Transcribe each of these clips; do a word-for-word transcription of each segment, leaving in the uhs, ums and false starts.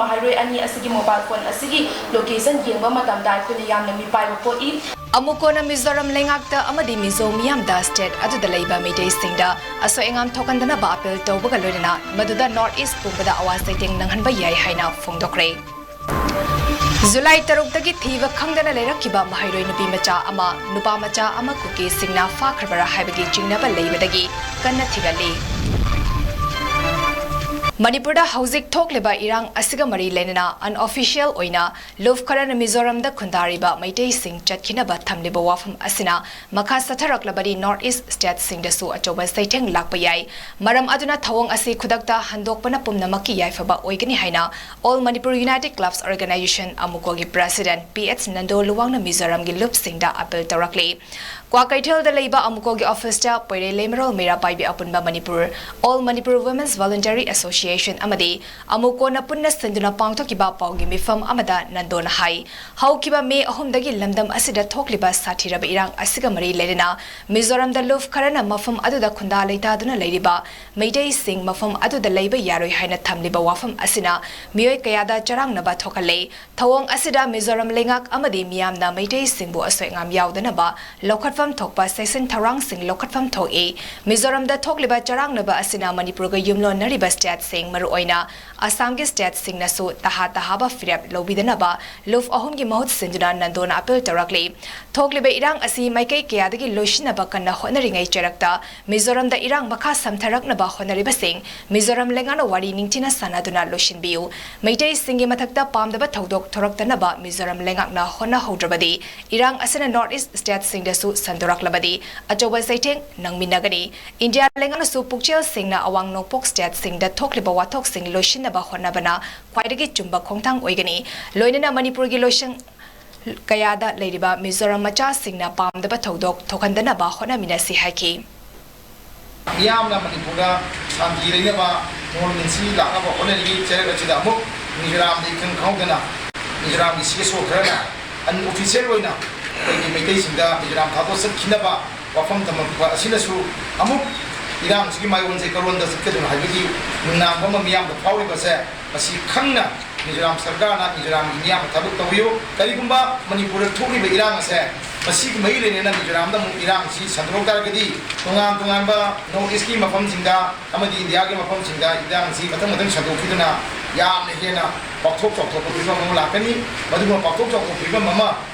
ꯃꯍꯩꯔꯣꯏ ꯑꯅꯤ ꯑꯁꯤꯒꯤ mobile phone ꯑꯁꯤꯒꯤ location ꯌꯦꯡꯕ ꯃꯇꯝꯗ ꯑꯩꯈꯣꯏꯅ ꯌꯥꯝꯅ ꯃꯤꯄꯥꯏꯕ ꯄꯣꯛꯏ꯫ ꯑꯃꯨꯛ ꯀꯣꯟꯅ ꯃꯤꯖꯣꯔꯥꯝ ꯂꯩꯉꯥꯛꯇ ꯑꯃꯗꯤ ꯃꯤꯖꯣ ꯃꯤꯌꯥꯝꯗ state ꯑꯗꯨꯗ ꯂꯩꯕ ꯃꯩꯇꯩꯁꯤꯡꯗ ꯑꯁꯣꯏ ꯑꯉꯥꯝ ꯊꯣꯛꯍꯟꯗꯅꯕ appeal ꯇꯧꯕꯒ ꯂꯣꯏꯅꯅ ꯃꯗꯨꯗ North East ꯄꯨꯝꯕꯗ ꯑꯋꯥ ꯆꯩꯊꯦꯡ ꯅꯪꯍꯟꯕ ꯌꯥꯏ ꯍꯥꯏꯅ ꯐꯣꯡꯗꯣꯛꯈ꯭ꯔꯦ꯫ July ꯇꯔꯨꯛꯇꯒꯤ ꯊꯤꯕ ꯈꯪꯗꯅ ꯂꯩꯔꯛꯈꯤꯕ ꯃꯍꯩꯔꯣꯏ ꯅꯨꯄꯤ ꯃꯆꯥ ꯑꯃ, ꯅꯨꯄꯥ ꯃꯆꯥ ꯑꯃ ꯀꯨꯀꯤꯁꯤꯡꯅ ꯐꯥꯈ꯭ꯔꯕꯔꯥ ꯍꯥꯏꯕꯒꯤ ꯆꯤꯡꯅꯕ ꯂꯩꯕꯗꯒꯤ ꯀꯟꯅ ꯊꯤꯒꯠꯂꯤ꯫ ꯃꯅꯤꯄꯨꯔꯗ ꯍꯧꯖꯤꯛ ꯊꯣꯛꯂꯤꯕ ꯏꯔꯥꯡ ꯑꯁꯤꯒ ꯃꯔꯤ ꯂꯩꯅꯅ unofficial ꯑꯣꯏꯅ ꯂꯨꯞ ꯈꯔꯅ ꯃꯤꯖꯣꯔꯥꯝꯗ ꯈꯨꯟꯗꯥꯔꯤꯕ ꯃꯩꯇꯩꯁꯤꯡ ꯆꯠꯈꯤꯅꯕ ꯊꯝꯂꯤꯕ ꯋꯥꯐꯝ ꯑꯁꯤꯅ ꯃꯈꯥ ꯆꯠꯊꯔꯛꯂꯕꯗꯤ North East stateꯁꯤꯡꯗꯁꯨ ꯑꯆꯧꯕ ꯆꯩꯊꯦꯡ ꯂꯥꯛꯄ ꯌꯥꯏ꯫ ꯃꯔꯝ ꯑꯗꯨꯅ ꯊꯧꯑꯣꯡ ꯑꯁꯤ ꯈꯨꯗꯛꯇ ꯍꯟꯗꯣꯛꯄꯅ ꯄꯨꯝꯅꯃꯛꯀꯤ ꯌꯥꯏꯐꯕ ꯑꯣꯏꯒꯅꯤ ꯍꯥꯏꯅ All Manipur United Clubs Organization, ꯑꯃꯨꯀꯣꯒꯤ president ꯄꯤ ꯑꯦꯆ ꯅꯟꯗꯣ ꯂꯨꯋꯥꯡꯅ ꯃꯤꯖꯣꯔꯥꯝꯒꯤ ꯂꯨꯞꯁꯤꯡꯗ appeal ꯇꯧꯔꯛꯂꯤ꯫ ꯀ꯭ꯋꯥꯀꯩꯊꯦꯜꯗ ꯂꯩꯕ ꯑꯃꯨꯀꯣꯒꯤ officeꯇ ꯄꯣꯏꯔꯩ ꯂꯩꯃꯔꯣꯜ ꯃꯩꯔꯥ ꯄꯥꯏꯕꯤ ꯑꯄꯨꯟꯕ Manipur, All Manipur Women's Voluntary Association ꯑꯃꯗꯤ ꯑꯃꯨꯀꯣꯅ ꯄꯨꯟꯅ ꯁꯤꯟꯗꯨꯅ ꯄꯥꯡꯊꯣꯛꯈꯤꯕ ꯄꯥꯎꯒꯤ ꯃꯤꯐꯝ ꯑꯃꯗ ꯅꯟꯗꯣꯅ ꯍꯥꯏ, ꯍꯧꯈꯤꯕ ꯃꯦ ꯑꯍꯨꯝꯗꯒꯤ ꯂꯝꯗꯝ ꯑꯁꯤꯗ ꯊꯣꯛꯂꯤꯕ ꯁꯥꯊꯤꯔꯕ ꯏꯔꯥꯡ ꯑꯁꯤꯒ ꯃꯔꯤ ꯂꯩꯅꯅ ꯃꯤꯖꯣꯔꯥꯝꯗ ꯂꯨꯞ ꯈꯔꯅ ꯃꯐꯝ ꯑꯗꯨꯗ ꯈꯨꯟꯗꯥ ꯂꯩꯇꯥꯗꯨꯅ ꯂꯩꯔꯤꯕ ꯃꯩꯇꯩꯁꯤꯡ ꯃꯐꯝ ꯑꯗꯨꯗ ꯂꯩꯕ ꯌꯥꯔꯣꯏ ꯍꯥꯏꯅ ꯊꯝꯂꯤꯕ ꯋꯥꯐꯝ ꯑꯁꯤꯅ ꯃꯤꯑꯣꯏ ꯀꯌꯥꯗ ꯆꯔꯥꯡꯅꯕ ꯊꯣꯛꯍꯜꯂꯦ꯫ ꯊꯧꯑꯣꯡ ꯑꯁꯤꯗ ꯃꯤꯖꯣꯔꯥꯝ ꯂꯩꯉꯥꯛ ꯑꯃꯗꯤ ꯃꯤꯌꯥꯝꯅ ꯃꯩꯇꯩꯁꯤꯡꯕꯨ ꯑꯁꯣꯏ ꯑꯉꯥꯝ ꯌꯥꯎꯗꯅꯕ ꯂꯧꯈꯠꯐꯝ ꯊꯣꯛꯄ ꯆꯦꯛꯁꯤꯟ ꯊꯧꯔꯥꯡꯁꯤꯡ ꯂꯧꯈꯠꯐꯝ ꯊꯣꯛꯏ꯫ ꯃꯤꯖꯣꯔꯥꯝꯗ ꯊꯣꯛꯂꯤꯕ ꯆꯔꯥꯡꯅꯕ ꯑꯁꯤꯅ ꯃꯅꯤꯄꯨꯔꯒ ꯌꯨꯝꯂꯣꯟꯅꯔꯤꯕ stateꯁꯤꯡ, ꯃꯔꯨꯑꯣꯏꯅ ꯑꯁꯥꯝꯒꯤ stateꯁꯤꯡꯅꯁꯨ ꯇꯍꯥ ꯇꯍꯥꯕ ꯐꯤꯔꯦꯞ ꯂꯧꯕꯤꯗꯅꯕ ꯂꯨꯞ ꯑꯍꯨꯝꯒꯤ ꯃꯍꯨꯠ ꯁꯤꯟꯗꯨꯅ ꯅꯟꯗꯣꯅ appeal ꯇꯧꯔꯛꯂꯤ꯫ ꯊꯣꯛꯂꯤꯕ ꯏꯔꯥꯡ ꯑꯁꯤ ꯃꯥꯏꯀꯩ ꯀꯌꯥꯗꯒꯤ ꯂꯣꯏꯁꯤꯟꯅꯕ ꯀꯟꯅ ꯍꯣꯠꯅꯔꯤꯉꯩ ꯆꯔꯛꯇ ꯃꯤꯖꯣꯔꯥꯝꯗ ꯏꯔꯥꯡ ꯃꯈꯥ ꯁꯝꯊꯔꯛꯅꯕ ꯍꯣꯠꯅꯔꯤꯕꯁꯤꯡ ꯃꯤꯖꯣꯔꯥꯝ ꯂꯩꯉꯥꯛꯅ ꯋꯥꯔꯤ ꯅꯤꯡꯊꯤꯅ ꯁꯥꯟꯅꯗꯨꯅ ꯂꯣꯏꯁꯤꯟꯕꯤꯌꯨ꯫ ꯃꯩꯇꯩꯁꯤꯡꯒꯤ ꯃꯊꯛꯇ ꯄꯥꯝꯗꯕ ꯊꯧꯗꯣꯛ ꯊꯣꯔꯛꯇꯅꯕ ꯃꯤꯖꯣꯔꯥꯝ ꯂꯩꯉꯥꯛꯅ ꯍꯣꯠꯅꯍꯧꯗ꯭ꯔꯕꯗꯤ ꯏꯔꯥꯡ ꯑꯁꯤꯅ North East stateꯁꯤꯡꯗꯁꯨ ꯁꯟꯗꯣꯔꯛꯂꯕꯗꯤ ꯑꯆꯧꯕ ꯆꯩꯊꯦꯡ ꯅꯪꯃꯤꯟꯅꯒꯅꯤ꯫ ꯏꯟꯗꯤꯌꯥ ꯂꯩꯉꯥꯛꯅꯁꯨ ꯄꯨꯛꯆꯦꯜ ꯁꯦꯡꯅ ꯑꯋꯥꯡ ꯅꯣꯡꯄꯣꯛ stateꯁꯤꯡꯗ ꯊꯣꯛꯂꯤꯕ ꯋꯥꯊꯣꯛꯁꯤꯡ ꯂꯣꯏꯁꯤꯟꯅꯕ ꯍꯣꯠꯅꯕꯅ ꯈ꯭ꯋꯥꯏꯗꯒꯤ ꯆꯨꯝꯕ ꯈꯣꯡꯊꯥꯡ ꯑꯣꯏꯒꯅꯤ꯫ ꯂꯣꯏꯅꯅ ꯃꯅꯤꯄꯨꯔꯒꯤ ꯂꯣꯏꯁꯪ ꯀꯌꯥꯗ ꯂꯩꯔꯤꯕ ꯃꯤꯖꯣꯔꯥꯝ ꯃꯆꯥꯁꯤꯡꯅ ꯄꯥꯝꯗꯕ ꯊꯧꯗꯣꯛ ꯊꯣꯛꯍꯟꯗꯅꯕ ꯍꯣꯠꯅꯃꯤꯟꯅꯁꯤ ꯍꯥꯏꯈꯤ꯫ ꯃꯤꯌꯥꯝꯅ ꯃꯅꯤꯄꯨꯔꯗ ꯁꯥꯟꯇꯤ ꯂꯩꯅꯕ, ꯅꯣꯔꯃꯦꯜꯁꯤ ꯂꯥꯛꯅꯕ ꯍꯣꯠꯅꯔꯤꯉꯩ ꯆꯩꯔꯛ ꯑꯁꯤꯗ ꯑꯃꯨꯛ ꯃꯤꯖꯣꯔꯥꯝꯗ ꯏꯈꯪ ꯈꯪꯍꯧꯗꯅ ꯃꯤꯖꯣꯔꯥꯝꯒꯤ ꯁꯤ ꯑꯦꯁ ꯑꯣ ꯈꯔꯅ unofficial ꯑꯣꯏꯅ ꯑꯩꯈꯣꯏꯒꯤ ꯃꯩꯇꯩꯁꯤꯡꯗ ꯃꯤꯖꯣꯔꯥꯝ ꯊꯥꯗꯣꯛ ꯆꯠꯈꯤꯅꯕ ꯋꯥꯐꯝ ꯊꯝꯃꯛꯄ ꯑꯁꯤꯅꯁꯨ ꯑꯃꯨꯛ ꯏꯔꯥꯡꯁꯤꯒꯤ ꯃꯥꯏꯑꯣꯟꯁꯦ ꯀꯔꯣꯟꯗ ꯆꯠꯀꯗꯣꯏꯅꯣ ꯍꯥꯏꯕꯒꯤ ꯅꯨꯡꯅꯥꯡꯕ ꯑꯃ ꯃꯤꯌꯥꯝꯗ ꯐꯥꯎꯔꯤꯕꯁꯦ, ꯃꯁꯤ ꯈꯪꯅ ꯃꯤꯖꯣꯔꯥꯝ ꯁꯔꯀꯥꯔꯅ ꯃꯤꯖꯣꯔꯥꯝꯒꯤ ꯃꯤꯌꯥꯝꯅ ꯊꯕꯛ ꯇꯧꯕꯤꯌꯨ꯫ ꯀꯔꯤꯒꯨꯝꯕ ꯃꯅꯤꯄꯨꯔꯗ ꯊꯣꯛꯂꯤꯕ ꯏꯔꯥꯡ ꯑꯁꯦ, ꯃꯁꯤꯒꯤ ꯃꯔꯤ ꯂꯩꯅꯅ ꯃꯤꯖꯣꯔꯥꯝꯗ ꯑꯃꯨꯛ ꯏꯔꯥꯡꯁꯤ ꯁꯟꯗꯣꯔꯛ ꯇꯥꯔꯒꯗꯤ, ꯇꯣꯉꯥꯟ ꯇꯣꯉꯥꯟꯕ ꯅꯣꯔꯠ ꯏꯁꯀꯤ ꯃꯐꯝꯁꯤꯡꯗ ꯑꯃꯗꯤ ꯏꯟꯗꯤꯌꯥꯒꯤ ꯃꯐꯝꯁꯤꯡꯗ ꯏꯔꯥꯡꯁꯤ ꯃꯊꯪ ꯃꯊꯪ ꯁꯟꯗꯣꯛꯈꯤꯗꯨꯅ ꯌꯥꯝꯅ ꯍꯦꯟꯅ ꯄꯥꯛꯊꯣꯛ ꯆꯥꯎꯊꯣꯛꯄ ꯐꯤꯕꯝ ꯑꯃ ꯂꯥꯛꯀꯅꯤ꯫ ꯃꯗꯨꯒꯨꯝꯕ ꯄꯥꯛꯊꯣꯛ ꯆꯥꯎꯊꯣꯛꯄ ꯐꯤꯕꯝ ꯑꯃ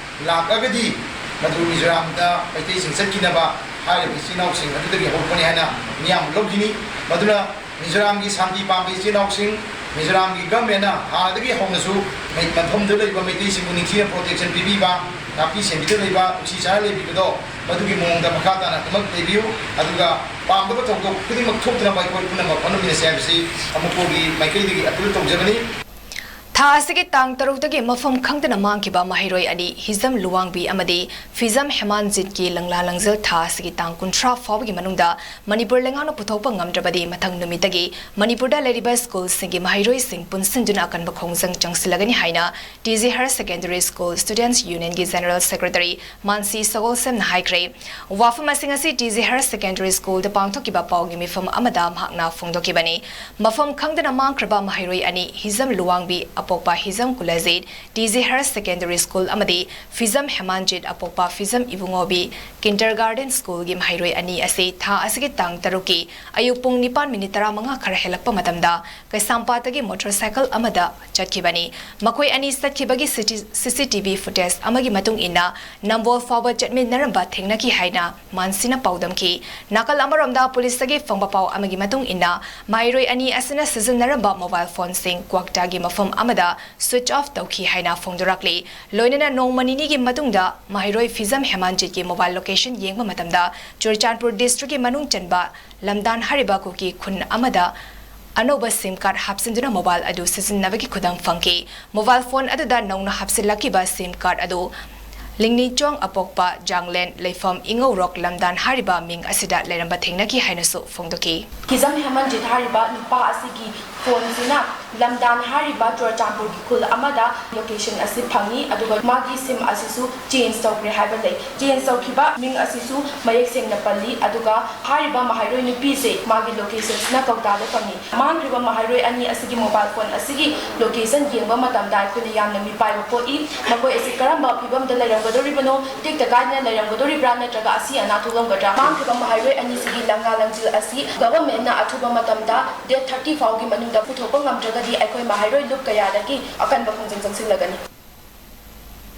ꯂꯥꯛꯂꯒꯗꯤ, ꯃꯗꯨ ꯃꯤꯖꯣꯔꯥꯝꯗ ꯃꯩꯇꯩꯁꯤꯡ ꯆꯠꯈꯤꯅꯕ ꯍꯥꯏꯔꯤꯕ ꯏꯆꯤꯜ ꯏꯅꯥꯎꯁꯤꯡ ꯑꯗꯨꯗꯒꯤ ꯍꯧꯔꯛꯄꯅꯤ ꯍꯥꯏꯅ ꯃꯤꯌꯥꯝꯅ ꯂꯧꯈꯤꯅꯤ꯫ ꯃꯗꯨꯅ ꯃꯤꯖꯣꯔꯥꯝꯒꯤ ꯁꯥꯟꯇꯤ ꯄꯥꯝꯕ ꯏꯆꯤꯜ ꯏꯅꯥꯎꯁꯤꯡ, ꯃꯤꯖꯣꯔꯥꯝꯒꯤ ꯒꯚꯔꯟꯃꯦꯟꯅ ꯍꯥꯟꯅꯗꯒꯤ ꯍꯧꯅꯁꯨ ꯃꯩ-, ꯃꯐꯝꯗꯨꯗ ꯂꯩꯕ ꯃꯩꯇꯩꯁꯤꯡꯕꯨ ꯅꯤꯡꯊꯤꯅ ꯄ꯭ꯔꯣꯇꯦꯛꯁꯟ ꯄꯤꯕꯤꯕ, ꯉꯥꯛꯄꯤ ꯁꯦꯟꯕꯤꯗꯨꯅ ꯂꯩꯕ, ꯅꯨꯡꯁꯤ ꯆꯥꯟꯅꯅ ꯂꯩꯕꯤꯕꯗꯣ, ꯃꯗꯨꯒꯤ ꯃꯑꯣꯡꯗ ꯃꯈꯥ ꯇꯥꯅ ꯑꯗꯨꯃꯛ ꯂꯩꯕꯤꯌꯨ꯫ ꯑꯗꯨꯒ ꯄꯥꯝꯗꯕ ꯊꯧꯗꯣꯛ ꯈꯨꯗꯤꯡꯃꯛ ꯊꯣꯛꯇꯅꯕ ꯑꯩꯈꯣꯏ ꯄꯨꯝꯅꯃꯛ ꯍꯣꯠꯅꯃꯤꯟꯅꯁꯤ ꯍꯥꯏꯕꯁꯤ ꯑꯃꯨꯛꯄꯒꯤ ꯃꯥꯏꯀꯩꯗꯒꯤ ꯑꯄꯤꯜ ꯇꯧꯖꯕꯅꯤ꯫ ꯊꯥ ꯑꯁꯤꯒꯤ ꯇꯥꯡ ꯇꯔꯨꯛꯇꯒꯤ ꯃꯐꯝ ꯈꯪꯗꯅ ꯃꯥꯡꯈꯤꯕ ꯃꯍꯩꯔꯣꯏ ꯑꯅꯤ, ꯍꯤꯖꯝ ꯂꯨꯋꯥꯡꯕꯤ ꯑꯃꯗꯤ ꯐꯤꯖꯝ ꯍꯦꯃꯥꯟꯖꯤꯠꯀꯤ ꯂꯪꯂꯥ ꯂꯪꯖꯜ ꯊꯥ ꯑꯁꯤꯒꯤ ꯇꯥꯡ ꯀꯨꯟꯊ꯭ꯔꯥ ꯐꯥꯎꯕꯒꯤ ꯃꯅꯨꯡꯗ ꯃꯅꯤꯄꯨꯔ ꯂꯩꯉꯥꯛꯅ ꯄꯨꯊꯣꯛꯄ ꯉꯝꯗ꯭ꯔꯕꯗꯤ, ꯃꯊꯪ ꯅꯨꯃꯤꯠꯇꯒꯤ ꯃꯅꯤꯄꯨꯔꯗ ꯂꯩꯔꯤꯕ ꯁ꯭ꯀꯨꯜꯁꯤꯡꯒꯤ ꯃꯍꯩꯔꯣꯏꯁꯤꯡ ꯄꯨꯟꯁꯤꯟꯗꯨꯅ ꯑꯀꯟꯕ ꯈꯣꯡꯖꯪ ꯆꯪꯁꯤꯜꯂꯒꯅꯤ ꯍꯥꯏꯅ T G higher secondary school students ꯌꯨꯅꯤꯌꯟꯒꯤ ꯖꯦꯅꯔꯦꯜ ꯁꯦꯀ꯭ꯔꯦꯇꯔꯤ ꯃꯥꯟꯁꯤ ꯁꯒꯣꯜꯁꯦꯝꯅ ꯍꯥꯏꯈ꯭ꯔꯦ꯫ ꯋꯥꯐꯝ ꯑꯁꯤ ꯉꯁꯤ ꯇꯤ ꯖꯤ ꯍꯥꯌꯔ ꯁꯦꯀꯦꯟꯗꯔꯤ ꯁ꯭ꯀꯨꯜꯗ ꯄꯥꯡꯊꯣꯛꯈꯤꯕ ꯄꯥꯎꯒꯤ ꯃꯤꯐꯝ ꯑꯃꯗ ꯃꯍꯥꯛꯅ ꯐꯣꯡꯗꯣꯛꯈꯤꯕꯅꯤ꯫ ꯃꯐꯝ ꯈꯪꯗꯅ ꯃꯥꯡꯈ꯭ꯔꯕ ꯃꯍꯩꯔꯣꯏ ꯑꯅꯤ, ꯍꯤꯖꯝ ꯂꯨꯋꯥꯡꯕꯤ ꯑꯄꯣꯛꯄ Hijam Kuljit, T G higher secondary school, ꯑꯃꯗꯤ ꯐꯤꯖꯝ ꯍꯦꯃꯥꯟꯖꯤꯠ ꯑꯄꯣꯛꯄ ꯐꯤꯖꯝ ꯏꯕꯨꯡꯉꯣꯕꯤ, ꯀꯤꯟꯗꯔꯒꯥꯔꯗꯦꯟ ꯁ꯭ꯀꯨꯜꯒꯤ ꯃꯍꯩꯔꯣꯏ ꯑꯅꯤ ꯑꯁꯤ ꯊꯥ ꯑꯁꯤꯒꯤ ꯇꯥꯡ ꯇꯔꯨꯛꯀꯤ ꯑꯌꯨꯛ ꯄꯨꯡ ꯅꯤꯄꯥꯟ ꯃꯤꯅꯤꯠ ꯇꯔꯥꯃꯉꯥ ꯈꯔ ꯍꯦꯜꯂꯛꯄ ꯃꯇꯝꯗ ꯀꯩꯁꯥꯝꯄꯥꯠꯇꯒꯤ ꯃꯣꯇꯣꯔꯁꯥꯏꯀꯜ ꯑꯃꯗ ꯆꯠꯈꯤꯕꯅꯤ꯫ ꯃꯈꯣꯏ ꯑꯅꯤ ꯆꯠꯈꯤꯕꯒꯤ ꯁꯤ ꯁꯤ ꯁꯤ ꯇꯤ ꯚꯤ ꯐꯨꯇꯦꯖ ꯑꯃꯒꯤ ꯃꯇꯨꯡ ꯏꯟꯅ, ꯅꯝꯕꯣꯜ ꯐꯥꯎꯕ ꯆꯠꯃꯤꯟꯅꯔꯝꯕ ꯊꯦꯡꯅꯈꯤ ꯍꯥꯏꯅ ꯃꯥꯟꯁꯤꯅ ꯄꯥꯎꯗꯝꯈꯤ꯫ ꯅꯥꯀꯜ ꯑꯃꯔꯣꯝꯗ, ꯄꯨꯂꯤꯁꯇꯒꯤ ꯐꯪꯕ ꯄꯥꯎ ꯑꯃꯒꯤ ꯃꯇꯨꯡ ꯏꯟꯅ, ꯃꯍꯩꯔꯣꯏ ꯑꯅꯤ ꯑꯁꯤꯅ ꯁꯤꯖꯤꯟꯅꯔꯝꯕ ꯃꯣꯕꯥꯏꯜ ꯐꯣꯟꯁꯤꯡ ꯀ꯭ꯋꯥꯛꯇꯥꯒꯤ ꯃꯐꯝ ꯑꯃꯗ ꯁ꯭ꯋꯤꯆ ꯑꯣꯐ ꯇꯧꯈꯤ ꯍꯥꯏꯅ ꯐꯣꯡꯗꯣꯔꯛꯂꯤ꯫ ꯂꯣꯏꯅꯅ ꯅꯣꯡꯃ ꯅꯤꯅꯤꯒꯤ ꯃꯇꯨꯡꯗ ꯃꯍꯩꯔꯣꯏ ꯐꯤꯖꯝ ꯍꯦꯃꯥꯟꯖꯤꯠꯀꯤ ꯃꯣꯕꯥꯏꯜ ꯂꯣꯀꯦꯁꯟ ꯌꯦꯡꯕ ꯃꯇꯝꯗ, ꯆꯨꯔꯆꯥꯟꯄꯨꯔ ꯗꯤꯁꯇ꯭ꯔꯤꯛꯀꯤ ꯃꯅꯨꯡ ꯆꯟꯕ ꯂꯝꯗꯥꯟ ꯍꯥꯏꯔꯤꯕ ꯀꯨꯀꯤ ꯈꯨꯟ ꯑꯃꯗ ꯑꯅꯧꯕ ꯁꯤꯝ ꯀꯥꯔꯗ ꯍꯥꯞꯆꯤꯟꯗꯨꯅ ꯃꯣꯕꯥꯏꯜ ꯑꯗꯨ ꯁꯤꯖꯤꯟꯅꯕꯒꯤ ꯈꯨꯗꯝ ꯐꯪꯈꯤ꯫ ꯃꯣꯕꯥꯏꯜ ꯐꯣꯟ ꯑꯗꯨꯗ ꯅꯧꯅ ꯍꯥꯞꯆꯤꯜꯂꯛꯈꯤꯕ ꯁꯤꯝ ꯀꯥꯔꯗ ꯑꯗꯨ ꯂꯤꯡꯅꯤꯆꯣꯡ ꯑꯄꯣꯛꯄ ꯖꯥꯡꯂꯦꯟ, ꯂꯩꯐꯝ ꯏꯉꯧꯔꯣꯛ ꯂꯝꯗꯥꯟ ꯍꯥꯏꯔꯤꯕ ꯃꯤꯡ ꯑꯁꯤꯗ ꯂꯩꯔꯝꯕ ꯊꯦꯡꯅꯈꯤ ꯍꯥꯏꯅꯁꯨ ꯐꯣꯡꯗꯣꯛꯈꯤ꯫ ꯍꯤꯖꯝ ꯍꯦꯃꯟꯖꯤꯠ ꯍꯥꯏꯔꯤꯕ ꯅꯨꯄꯥ ꯑꯁꯤꯒꯤ ꯐꯣꯟꯁꯤꯅ ꯂꯝꯗꯥꯟ ꯍꯥꯏꯔꯤꯕ ꯆꯨꯔꯆꯥꯟꯄꯨꯔꯒꯤ ꯈꯨꯜ ꯑꯃꯗ ꯂꯣꯀꯦꯁꯟ ꯑꯁꯤ ꯐꯪꯉꯤ, ꯑꯗꯨꯒ ꯃꯥꯒꯤ ꯁꯤꯝ ꯑꯁꯤꯁꯨ ꯆꯦꯟꯖ ꯇꯧꯈ꯭ꯔꯦ ꯍꯥꯏꯕ ꯂꯩ꯫ ꯆꯦꯟꯖ ꯇꯧꯈꯤꯕ ꯃꯤꯡ ꯑꯁꯤꯁꯨ ꯃꯌꯦꯛ ꯁꯦꯡꯅ ꯄꯜꯂꯤ, ꯑꯗꯨꯒ ꯍꯥꯏꯔꯤꯕ ꯃꯍꯩꯔꯣꯏ ꯅꯨꯄꯤꯁꯦ ꯃꯥꯒꯤ ꯂꯣꯀꯦꯁꯟꯁꯤꯅ ꯀꯧꯇꯥꯗ ꯐꯪꯉꯤ꯫ ꯃꯥꯡꯈ꯭ꯔꯤꯕ ꯃꯍꯩꯔꯣꯏ ꯑꯅꯤ ꯑꯁꯤꯒꯤ ꯃꯣꯕꯥꯏꯜ ꯐꯣꯟ ꯑꯁꯤꯒꯤ ꯂꯣꯀꯦꯁꯟ ꯌꯦꯡꯕ ꯃꯇꯝꯗ ꯑꯩꯈꯣꯏꯅ ꯌꯥꯝꯅ ꯃꯤꯄꯥꯏꯕ ꯄꯣꯛꯏ꯫ ꯃꯈꯣꯏ ꯑꯁꯤ ꯀꯔꯝꯕ ꯐꯤꯕꯝꯗ ꯂꯩꯔꯝꯒꯗꯧꯔꯤꯕꯅꯣ, ꯇꯦꯛꯇ ꯀꯥꯏꯗꯅ ꯂꯩꯔꯝꯒꯗꯧꯔꯤꯕ꯭ꯔꯥ, ꯅꯠꯇ꯭ꯔꯒ ꯑꯁꯤ ꯑꯅꯥ ꯊꯣꯛꯂꯝꯒꯗ꯭ꯔꯥ? ꯃꯥꯡꯈ꯭ꯔꯤꯕ ꯃꯍꯩꯔꯣꯏ ꯑꯅꯤꯁꯤꯒꯤ ꯂꯪꯂꯥ ꯂꯪꯖꯤꯜ ꯑꯁꯤ ꯒꯚꯔꯟꯃꯦꯟꯠꯅ ꯑꯊꯨꯕ ꯃꯇꯝꯗ ꯗꯦꯠ ꯊꯥꯔꯇꯤ ꯐꯥꯎꯒꯤ ꯃꯅꯨꯡꯗ ꯄꯨꯊꯣꯛꯄ ꯉꯝꯗ꯭ꯔꯒꯗꯤ ꯑꯩꯈꯣꯏ ꯃꯍꯩꯔꯣꯏ ꯂꯨꯞ ꯀꯌꯥꯗꯒꯤ ꯑꯀꯟꯕ ꯈꯣꯡꯖꯪ ꯆꯪꯁꯤꯜꯂꯒꯅꯤ꯫